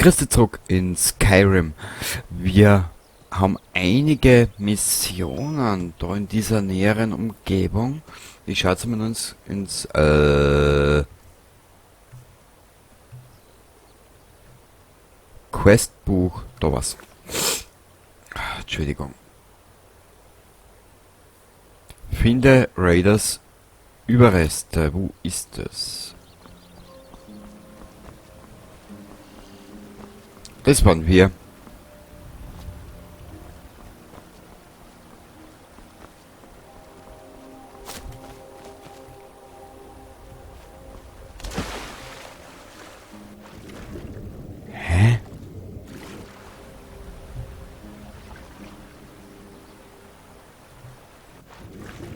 Grüß dich zurück in Skyrim. Wir haben einige Missionen da in dieser näheren Umgebung. Ich schaue jetzt mal ins Questbuch. Da was. Entschuldigung. Finde Raiders Überreste. Wo ist es? Das waren wir. Hä?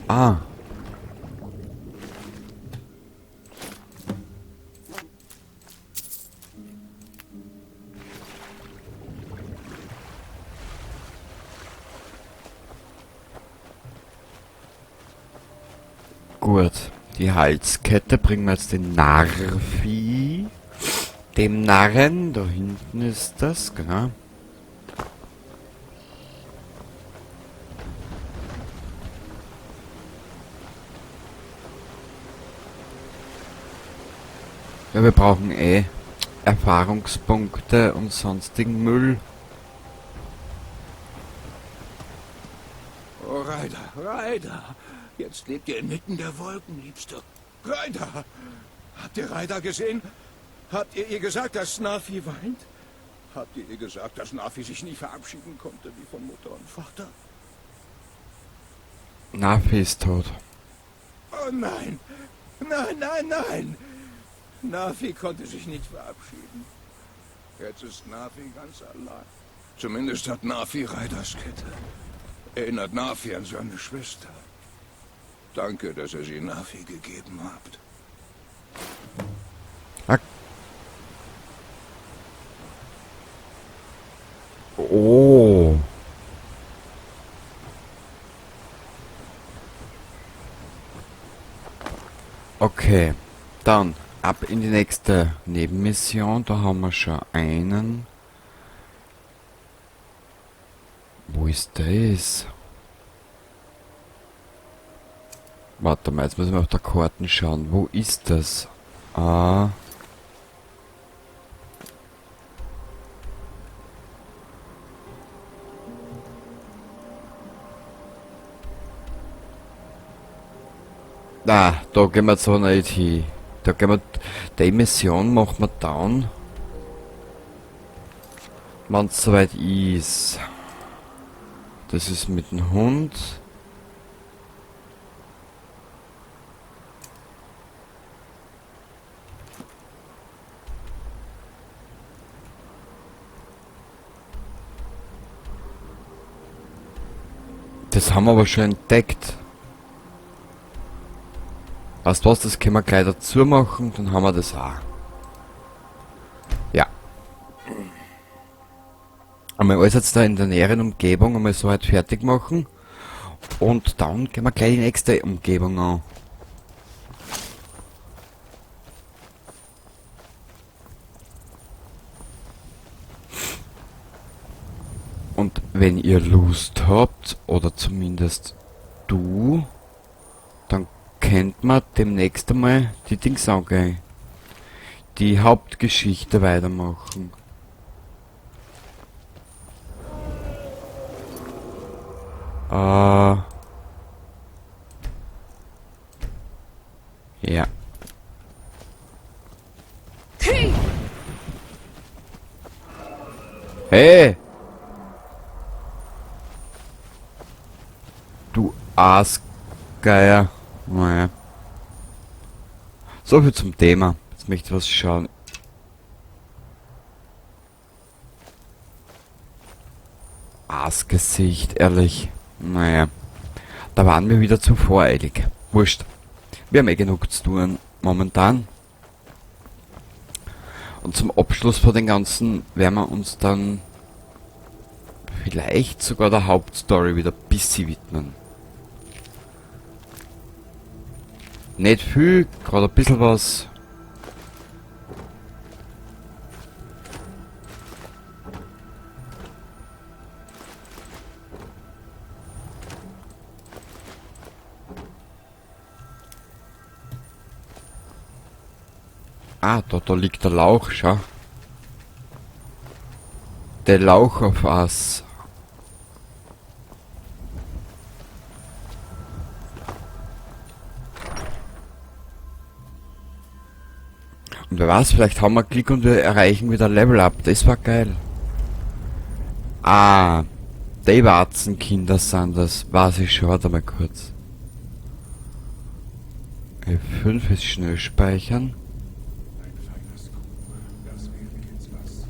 Ah. Gut, die Halskette bringen wir jetzt den Narfi. Dem Narren, da hinten ist das, genau. Ja, wir brauchen eh Erfahrungspunkte und sonstigen Müll. Oh, Ryder, Ryder! Jetzt lebt ihr inmitten der Wolken, Liebster. Ryder! Habt ihr Ryder gesehen? Habt ihr ihr gesagt, dass Snafi weint? Habt ihr ihr gesagt, dass Nafi sich nie verabschieden konnte, wie von Mutter und Vater? Nafi ist tot. Oh nein! Nein, nein, nein! Nafi konnte sich nicht verabschieden. Jetzt ist Nafi ganz allein. Zumindest hat Nafi Ryders Kette. Erinnert Nafi an seine Schwester. Danke, dass ihr sie Nafi gegeben habt. Ah. Oh. Okay, dann ab in die nächste Nebenmission. Da haben wir schon einen. Wo ist das? Warte mal, jetzt müssen wir auf der Karten schauen. Wo ist das? Ah. Na, da gehen wir zwar nicht hin. Da gehen wir. Die Mission machen wir dann, wenn's soweit ist. Das ist mit dem Hund. Das haben wir aber schon entdeckt. Weißt du was, das können wir gleich dazu machen, dann haben wir das auch. Ja. Einmal alles jetzt da in der näheren Umgebung einmal so weit fertig machen. Und dann gehen wir gleich die nächste Umgebung an. Und wenn ihr Lust habt, oder zumindest du, dann könnt man demnächst einmal die Dings angehen. Die Hauptgeschichte weitermachen. Ja. Hey! Du Aasgeier. Naja. So viel zum Thema. Jetzt möchte ich was schauen. Aasgesicht, ehrlich. Naja. Da waren wir wieder zu voreilig. Wurscht. Wir haben eh genug zu tun momentan. Und zum Abschluss von den ganzen werden wir uns dann vielleicht sogar der Hauptstory wieder ein bisschen widmen. Nicht viel, gerade ein bisschen was. Ah, da liegt der Lauch, schau. Der Lauch auf Ass. Und wer weiß, vielleicht haben wir Glück und wir erreichen wieder Level Up. Das war geil. Ah, die Warzenkinder sind das. Weiß ich schon. Warte mal kurz. F5 ist schnell speichern. Ein feiner Scoop. Das wäre jetzt was.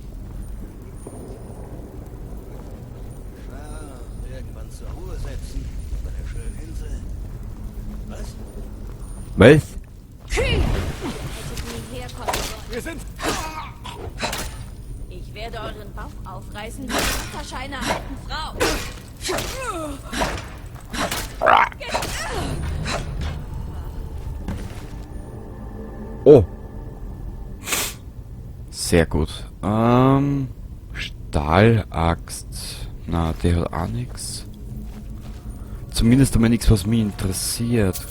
Ja, irgendwann zur Ruhe setzen. Auf einer schönen Insel. Was? Was? Hättet nie herkommen sollen. Wir sind... Ich werde euren Bauch aufreißen wie die Tasche einer alten Frau. Oh. Sehr gut. Stahlaxt. Na, die hat auch nix. Zumindest einmal nix, was mich interessiert.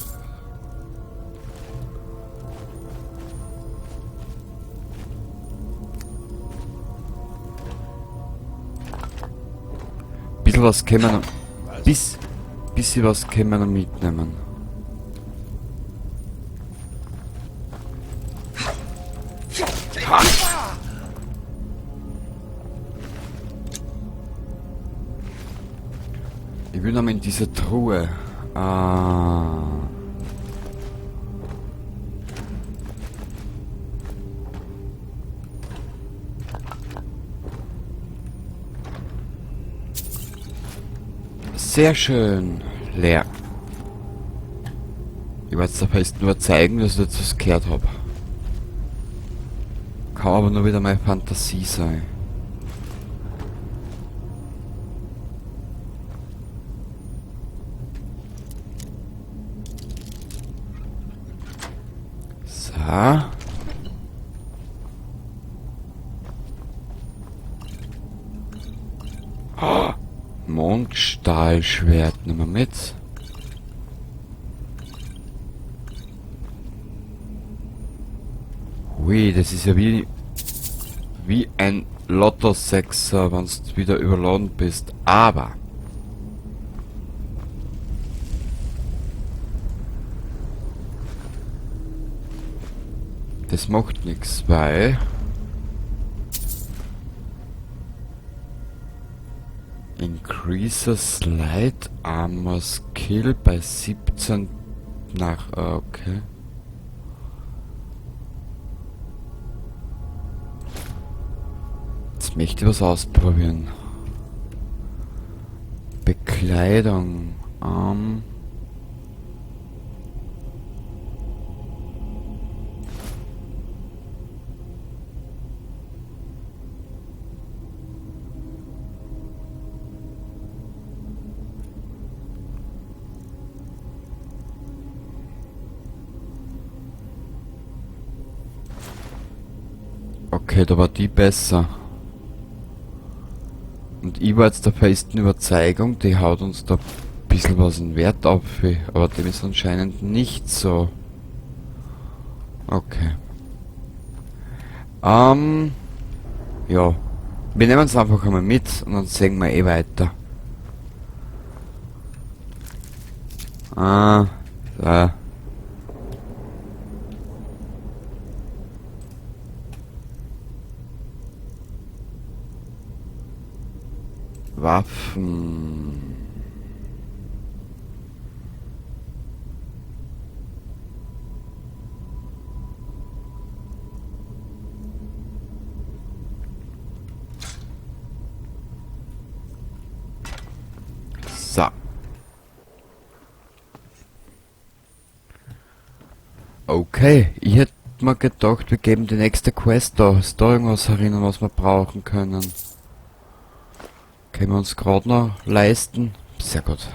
Bisschen was können wir noch, bisschen was können wir noch mitnehmen. Ich will noch mal in diese Truhe. Ah. Sehr schön. Leer. Ich werde es der festen Überzeugung, dass ich jetzt was gehört hab. Kann aber nur wieder meine Fantasie sein. So. Oh, Mondstahlschwert nehmen wir mit. Ui, das ist ja wie ein Lotto-Sechser, wenn du wieder überladen bist. Aber das macht nix, weil Increases Light Armor Skill bei 17 nach, okay. Jetzt möchte ich was ausprobieren. Bekleidung. Okay, da war die besser. Und ich war jetzt der festen Überzeugung, die haut uns da ein bisschen was in Wert auf, aber dem ist anscheinend nicht so. Okay. Ja. Wir nehmen es einfach einmal mit und dann sehen wir eh weiter. Ah, da. Waffen. So. Okay, ich hätte mir gedacht, wir geben die nächste Quest da. Ist da irgendwas herinnen, was wir brauchen können? Können wir uns grad noch leisten? Sehr gut.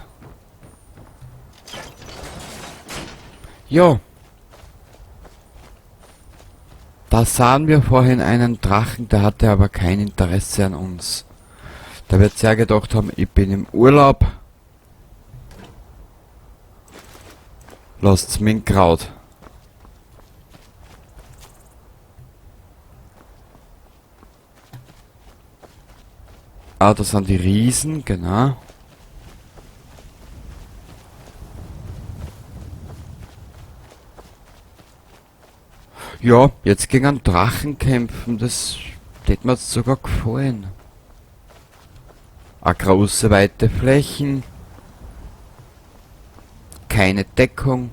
Jo. Da sahen wir vorhin einen Drachen, der hatte aber kein Interesse an uns. Der wird sehr gedacht haben, ich bin im Urlaub. Lasst's mich in Kraut. Ah, das sind die Riesen, genau. Ja, jetzt gegen einen Drachen kämpfen, das hätte mir jetzt sogar gefallen. Eine große, weite Flächen. Keine Deckung.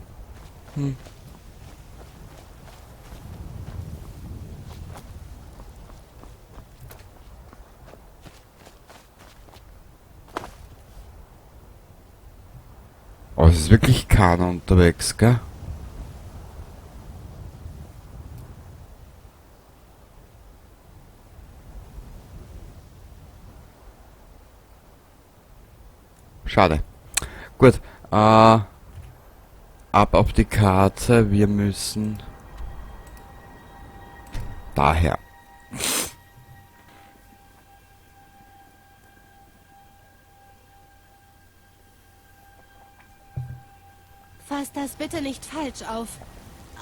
Aber es ist wirklich keiner unterwegs, gell? Schade. Gut, ab auf die Karte. Wir müssen daher. Fasst das bitte nicht falsch auf,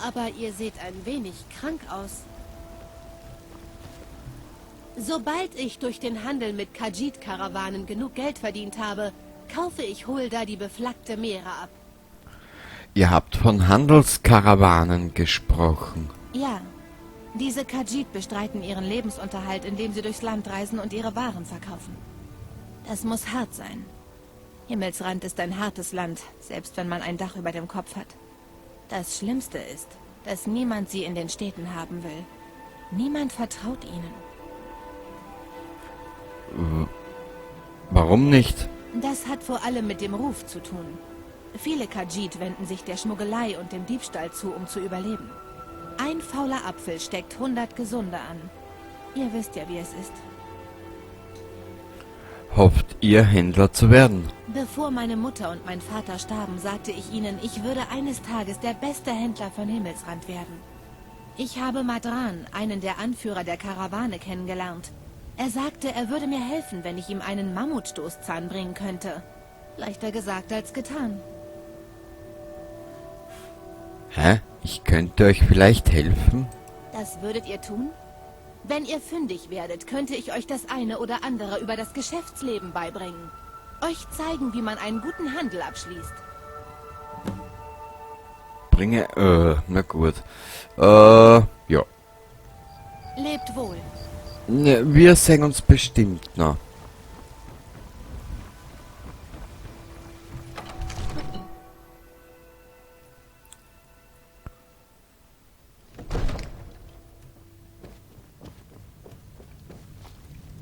aber ihr seht ein wenig krank aus. Sobald ich durch den Handel mit Khajiit-Karawanen genug Geld verdient habe, kaufe ich Hulda die beflaggte Meere ab. Ihr habt von Handelskarawanen gesprochen. Ja, diese Khajiit bestreiten ihren Lebensunterhalt, indem sie durchs Land reisen und ihre Waren verkaufen. Das muss hart sein. Himmelsrand ist ein hartes Land, selbst wenn man ein Dach über dem Kopf hat. Das Schlimmste ist, dass niemand sie in den Städten haben will. Niemand vertraut ihnen. Warum nicht? Das hat vor allem mit dem Ruf zu tun. Viele Khajiit wenden sich der Schmuggelei und dem Diebstahl zu, um zu überleben. Ein fauler Apfel steckt 100 gesunde an. Ihr wisst ja, wie es ist. Hofft ihr, Händler zu werden? Bevor meine Mutter und mein Vater starben, sagte ich ihnen, ich würde eines Tages der beste Händler von Himmelsrand werden. Ich habe Madran, einen der Anführer der Karawane, kennengelernt. Er sagte, er würde mir helfen, wenn ich ihm einen Mammutstoßzahn bringen könnte. Leichter gesagt als getan. Hä? Ich könnte euch vielleicht helfen? Das würdet ihr tun? Wenn ihr fündig werdet, könnte ich euch das eine oder andere über das Geschäftsleben beibringen. Euch zeigen, wie man einen guten Handel abschließt. Bringe... na gut. Ja. Lebt wohl. Ne, wir sehen uns bestimmt noch.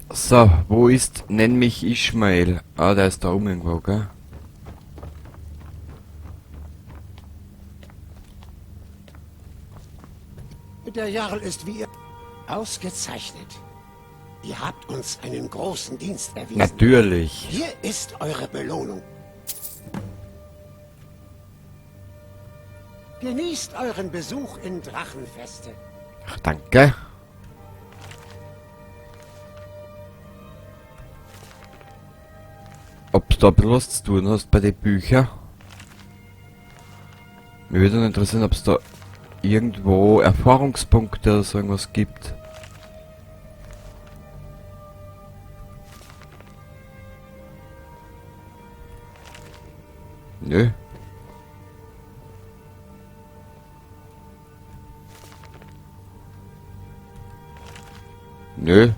So, wo ist... Nenn mich Ishmael. Ah, der ist da oben irgendwo, gell? Der Jarl ist wie ihr... Ausgezeichnet. Ihr habt uns einen großen Dienst erwiesen. Natürlich. Hier ist eure Belohnung. Genießt euren Besuch in Drachenfeste. Ach, danke. Ob du da ein bisschen was zu tun hast bei den Büchern? Mir würde noch interessieren, ob's da irgendwo Erfahrungspunkte oder so irgendwas gibt. Nö. Nö.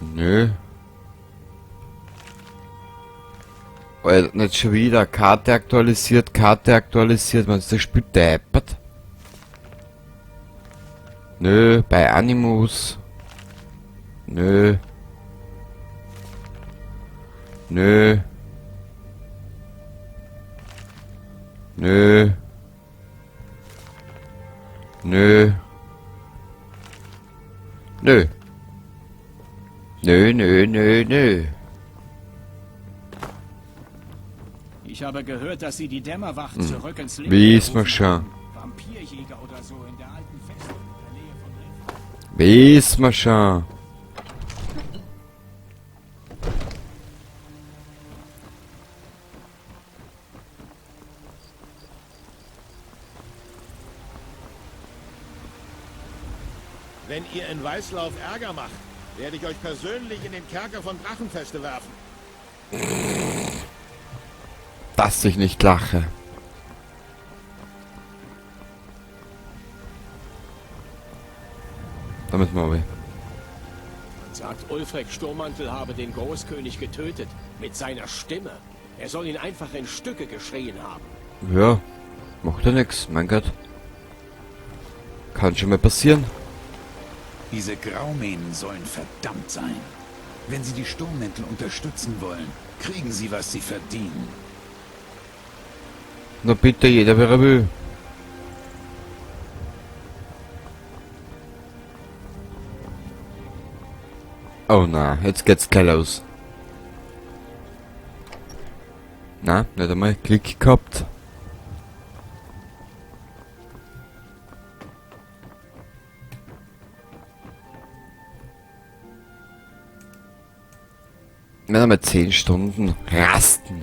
Nö. Alter, nicht schon wieder. Karte aktualisiert, Karte aktualisiert. Man ist das Spiel deppert. Nö, bei Animus. Nö. Nö. Nö. Nö. Nö. Nö, nö, nö, nö. Ich habe gehört, dass sie die Dämmerwacht zurück ins Leben Wie ist man gerufen schon? haben. Vampirjäger oder so in der alten Festung in der Nähe von Riff. Wie ist man schon? Wenn ihr in Weißlauf Ärger macht, werde ich euch persönlich in den Kerker von Drachenfeste werfen. Dass ich nicht lache. Da müssen wir runter. Man sagt, Ulfric Sturmmantel habe den Großkönig getötet. Mit seiner Stimme. Er soll ihn einfach in Stücke geschrien haben. Ja, macht ja nix, mein Gott. Kann schon mal passieren. Diese Graumähnen sollen verdammt sein. Wenn sie die Sturmmäntel unterstützen wollen, kriegen sie, was sie verdienen. Na bitte, jeder wer er will. Oh na, jetzt geht's gleich los. Na, nicht einmal Klick gehabt. Nicht einmal 10 Stunden rasten.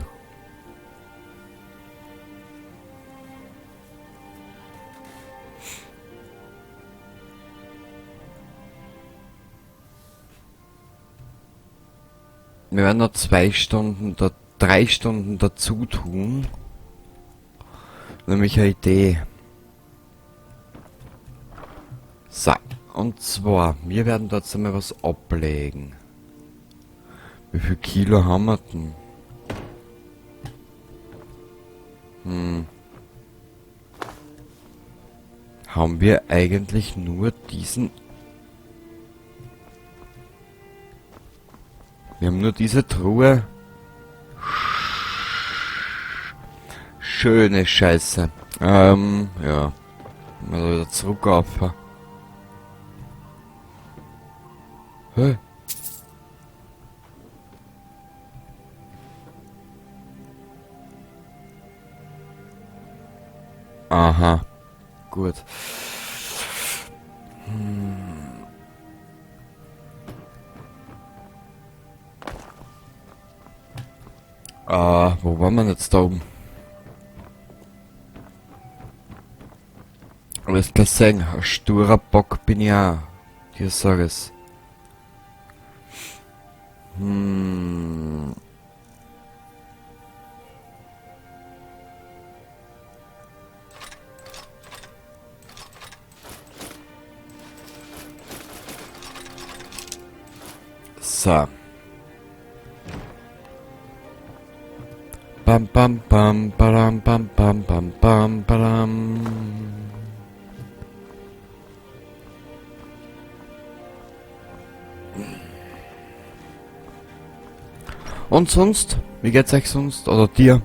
Wir werden noch 2 Stunden oder 3 Stunden dazu tun. Nämlich eine Idee. So, und zwar, wir werden dort einmal was ablegen. Wie viel Kilo haben wir denn? Haben wir eigentlich nur diesen... Wir haben nur diese Truhe. Schöne Scheiße. Ja. Mal wieder zurück auf. Hä? Aha. Gut. Ah, wo waren wir denn jetzt da oben? Aber ich kann sagen, ein sturer Bock bin ich auch. Dir sag es. So. Bam, bam, bam, badam, bam, bam, bam, bam, badam. Und sonst? Wie geht's euch sonst? Oder dir?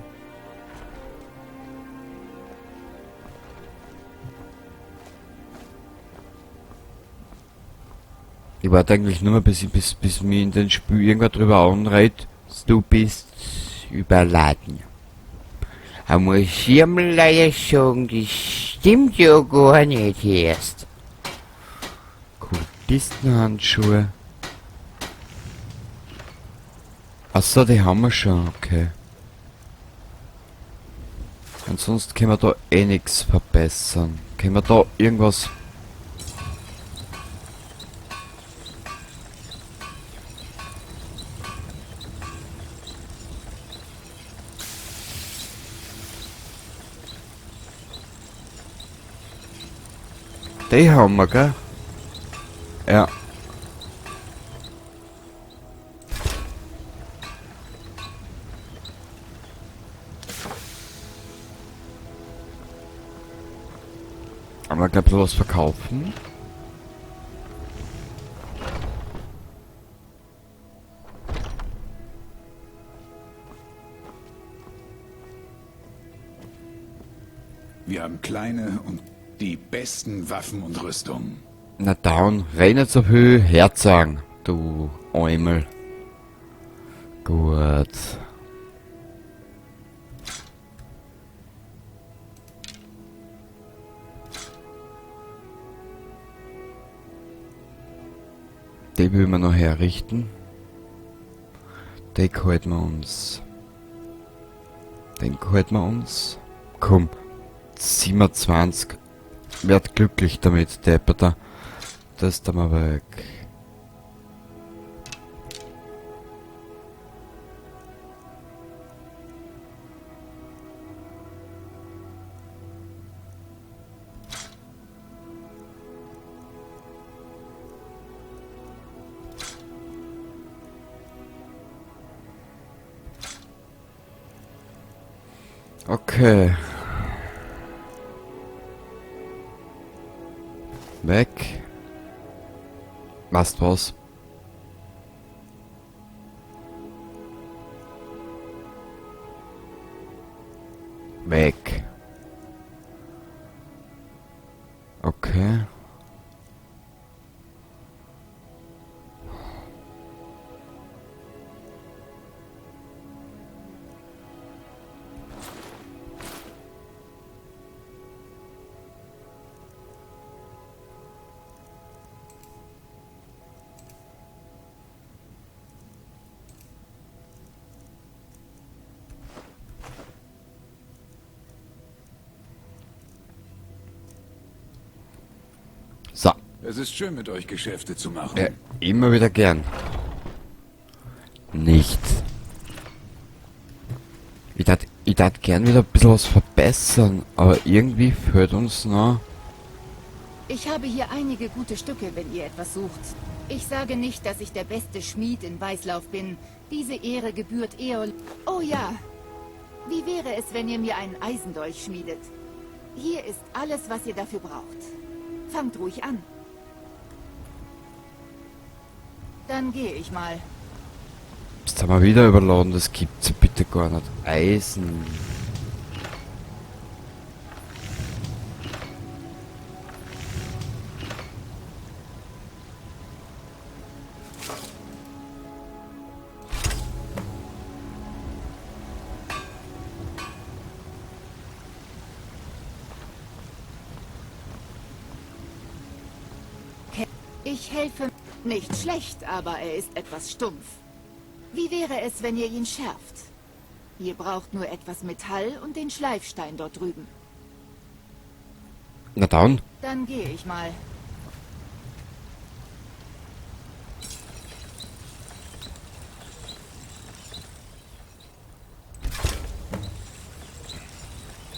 Ich warte eigentlich nur mal, bis mir in den Spiel irgendwer drüber anreit. Du bist überladen. Da muss ich mal leider sagen, das stimmt ja gar nicht erst. Kultistenhandschuhe. Achso, die haben wir schon, okay. Ansonsten können wir da eh nix verbessern. Können wir da irgendwas... Die haben wir, gell? Ja. Aber ich glaub, sowas verkaufen. Wir haben kleine und die besten Waffen und Rüstungen. Na down, renn nicht so viel herzagen, du Eumel. Gut. Die will man noch herrichten. Den halten wir uns. Den halten wir uns. Komm, 27. Werd glücklich damit, Depperter. Das da mal weg. Okay. Weg. Weißt was? Weg. Okay. So. Es ist schön, mit euch Geschäfte zu machen. Ja, immer wieder gern. Nicht. Ich tat gern wieder ein bisschen was verbessern, aber irgendwie fehlt uns noch. Ich habe hier einige gute Stücke, wenn ihr etwas sucht. Ich sage nicht, dass ich der beste Schmied in Weißlauf bin. Diese Ehre gebührt Eol. Oh ja. Wie wäre es, wenn ihr mir einen Eisendolch schmiedet? Hier ist alles, was ihr dafür braucht. Fangt ruhig an. Dann gehe ich mal. Jetzt haben wir wieder überladen, das gibt's ja bitte gar nicht. Eisen. Ich helfe. Nicht schlecht, aber er ist etwas stumpf. Wie wäre es, wenn ihr ihn schärft? Ihr braucht nur etwas Metall und den Schleifstein dort drüben. Na dann. Dann gehe ich mal.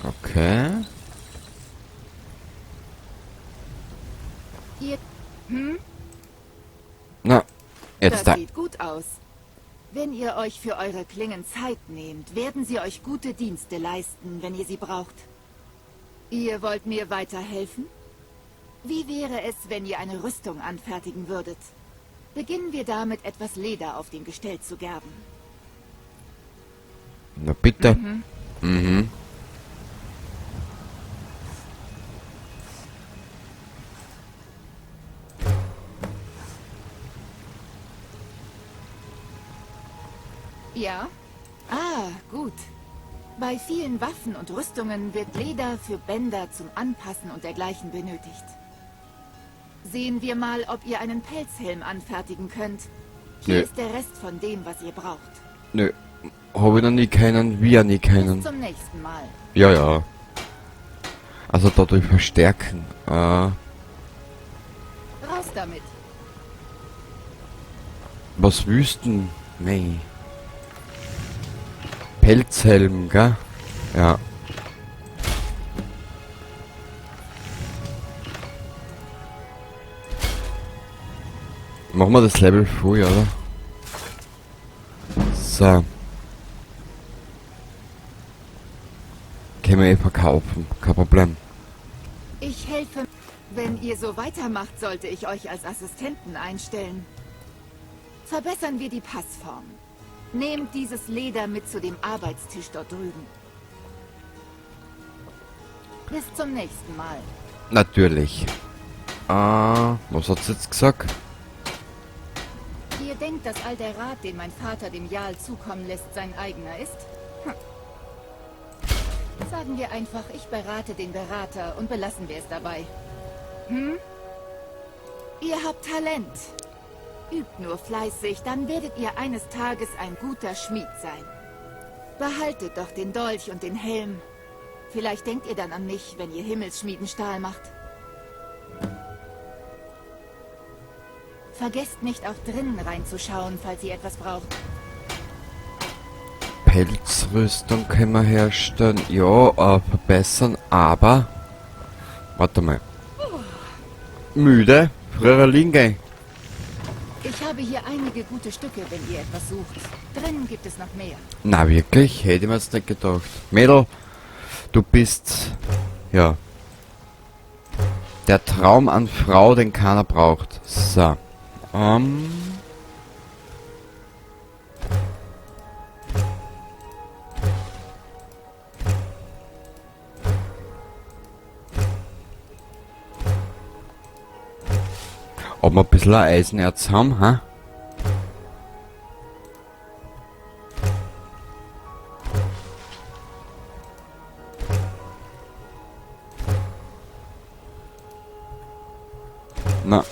Okay. Ihr... Hm? Na, jetzt Das da. sieht gut aus. Wenn ihr euch für eure Klingen Zeit nehmt, werden sie euch gute Dienste leisten, wenn ihr sie braucht. Ihr wollt mir weiterhelfen? Wie wäre es, wenn ihr eine Rüstung anfertigen würdet? Beginnen wir damit, etwas Leder auf dem Gestell zu gerben. Na bitte. Mhm. Mhm. Ja? Ah, gut. Bei vielen Waffen und Rüstungen wird Leder für Bänder zum Anpassen und dergleichen benötigt. Sehen wir mal, ob ihr einen Pelzhelm anfertigen könnt. Hier Nö. ist der Rest von dem, was ihr braucht. Nö, hab ich noch nie keinen, wir nie keinen. Bis zum nächsten Mal. Ja, ja. Also dadurch verstärken. Raus damit. Was wüssten? Nee. Pelzhelm, gell? Ja. Machen wir das Level früh, oder? So. Können wir eh verkaufen, kein Problem. Ich helfe. Wenn ihr so weitermacht, sollte ich euch als Assistenten einstellen. Verbessern wir die Passform. Nehmt dieses Leder mit zu dem Arbeitstisch dort drüben. Bis zum nächsten Mal. Natürlich. Ah, was hat's jetzt gesagt? Ihr denkt, dass all der Rat, den mein Vater dem Jarl zukommen lässt, sein eigener ist? Hm. Sagen wir einfach, ich berate den Berater und belassen wir es dabei. Hm? Ihr habt Talent. Übt nur fleißig, dann werdet ihr eines Tages ein guter Schmied sein. Behaltet doch den Dolch und den Helm. Vielleicht denkt ihr dann an mich, wenn ihr Himmelsschmieden Stahl macht. Vergesst nicht, auch drinnen reinzuschauen, falls ihr etwas braucht. Pelzrüstung können wir herstellen. Ja, verbessern, aber... Warte mal. Müde? Früher liegen gehen. Ich habe hier einige gute Stücke, wenn ihr etwas sucht. Drinnen gibt es noch mehr. Na wirklich? Hätte ich mir jetzt nicht gedacht. Mädel, Du bist, ja, der Traum an Frau, den keiner braucht. So. Ob wir ein bisschen Eisenerz haben, ha? Na.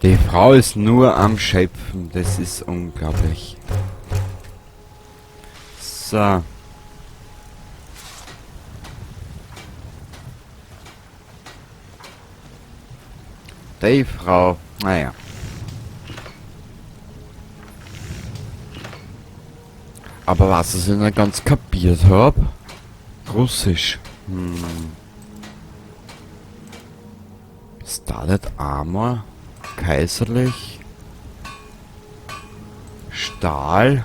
Die Frau ist nur am Schöpfen, das ist unglaublich. So. Die Frau, naja. Aber was ich nicht ganz kapiert hab? Russisch. Starlet Armor. Kaiserlich. Stahl.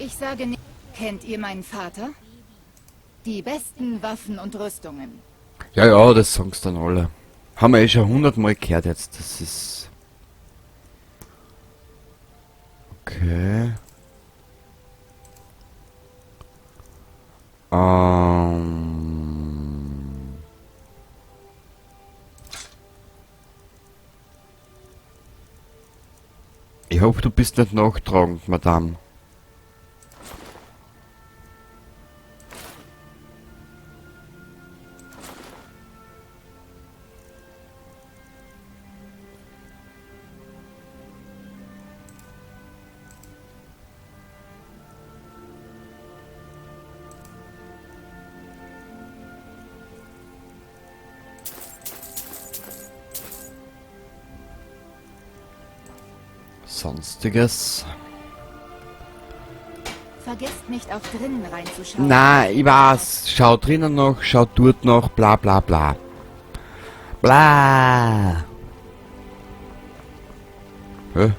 Ich sage nicht, kennt ihr meinen Vater? Die besten Waffen und Rüstungen. Ja, ja, das sagen's dann alle. Haben wir eh schon 100-mal gehört jetzt. Das ist... Okay. Ich hoffe, du bist nicht nachtragend, Madame. Sonstiges. Vergesst nicht, auch drinnen reinzuschauen. Na, ich weiß. Schau drinnen noch, schau dort noch, bla bla bla. Bla. Hä?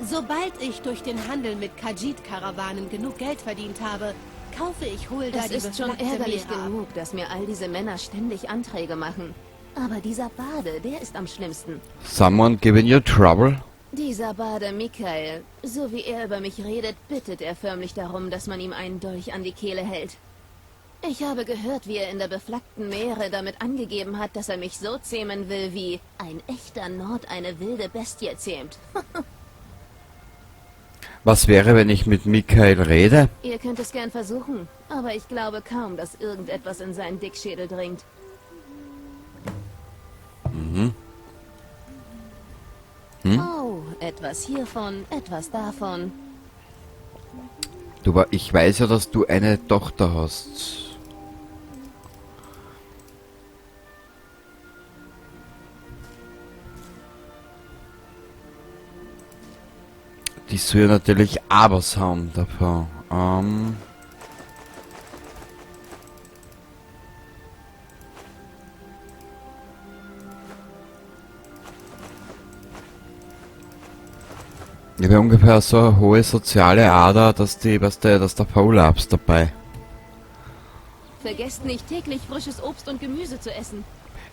Sobald ich durch den Handel mit Khajiit-Karawanen genug Geld verdient habe, kaufe ich Hulda Es die ist schon beflaggte ärgerlich Meere ab. genug, dass mir all diese Männer ständig Anträge machen. Aber dieser Bade, der ist am schlimmsten. Someone giving you trouble? Dieser Bade Mikael, so wie er über mich redet, bittet er förmlich darum, dass man ihm einen Dolch an die Kehle hält. Ich habe gehört, wie er in der beflaggten Meere damit angegeben hat, dass er mich so zähmen will, wie ein echter Nord eine wilde Bestie zähmt. Was wäre, wenn ich mit Mikael rede? Ihr könnt es gern versuchen, aber ich glaube kaum, dass irgendetwas in seinen Dickschädel dringt. Hm? Oh, etwas hiervon, etwas davon. Du, ich weiß ja, dass du eine Tochter hast. Die soll ja natürlich auch was haben davon. Ich habe ungefähr so eine hohe soziale Ader, dass die, weißt du, dass der Faulabs dabei. Vergesst nicht, täglich frisches Obst und Gemüse zu essen.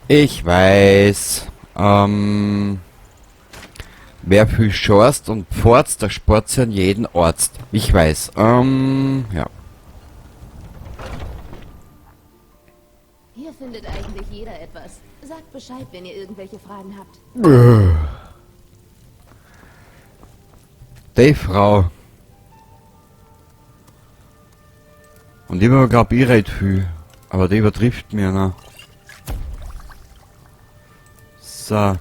Ich weiß. Wer viel schorst und pforzt, der spart sich an jeden Arzt. Ich weiß. Ja. Hier findet eigentlich jeder etwas. Sagt Bescheid, wenn ihr irgendwelche Fragen habt. Die Frau. Und ich glaub, ich red viel. Aber die übertrifft mir noch. So.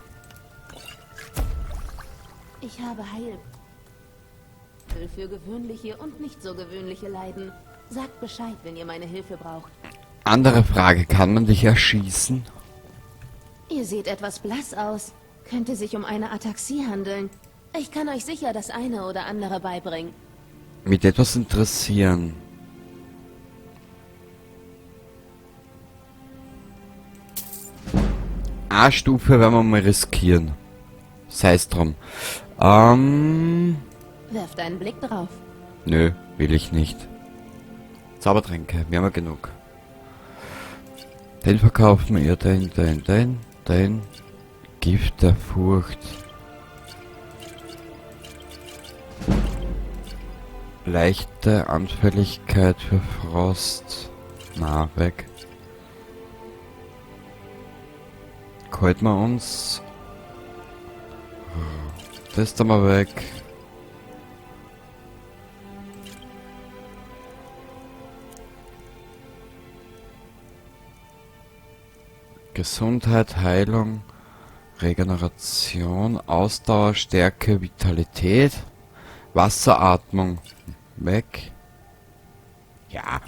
Ich habe Heil für gewöhnliche und nicht so gewöhnliche Leiden. Sagt Bescheid, wenn ihr meine Hilfe braucht. Andere Frage, kann man dich erschießen? Ihr seht etwas blass aus. Könnte sich um eine Ataxie handeln. Ich kann euch sicher das eine oder andere beibringen. Mit etwas interessieren. A-Stufe werden wir mal riskieren. Sei es drum. Werft einen Blick drauf. Nö, will ich nicht. Zaubertränke, wir haben ja genug. Den verkaufen wir, den. Gift der Furcht. Leichte Anfälligkeit für Frost. Na, weg. Halten wir uns. Das da mal weg. Gesundheit, Heilung, Regeneration, Ausdauer, Stärke, Vitalität, Wasseratmung. Weg. Ja,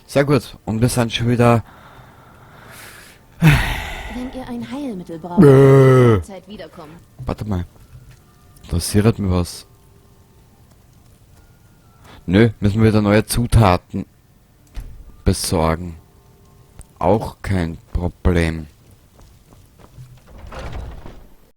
sehr gut. Und wir sind schon wieder... Wenn ihr ein Heilmittel braucht, Zeit wiederkommen. Warte mal. Interessiert mich was. Nö, müssen wir wieder neue Zutaten besorgen. Auch kein Problem.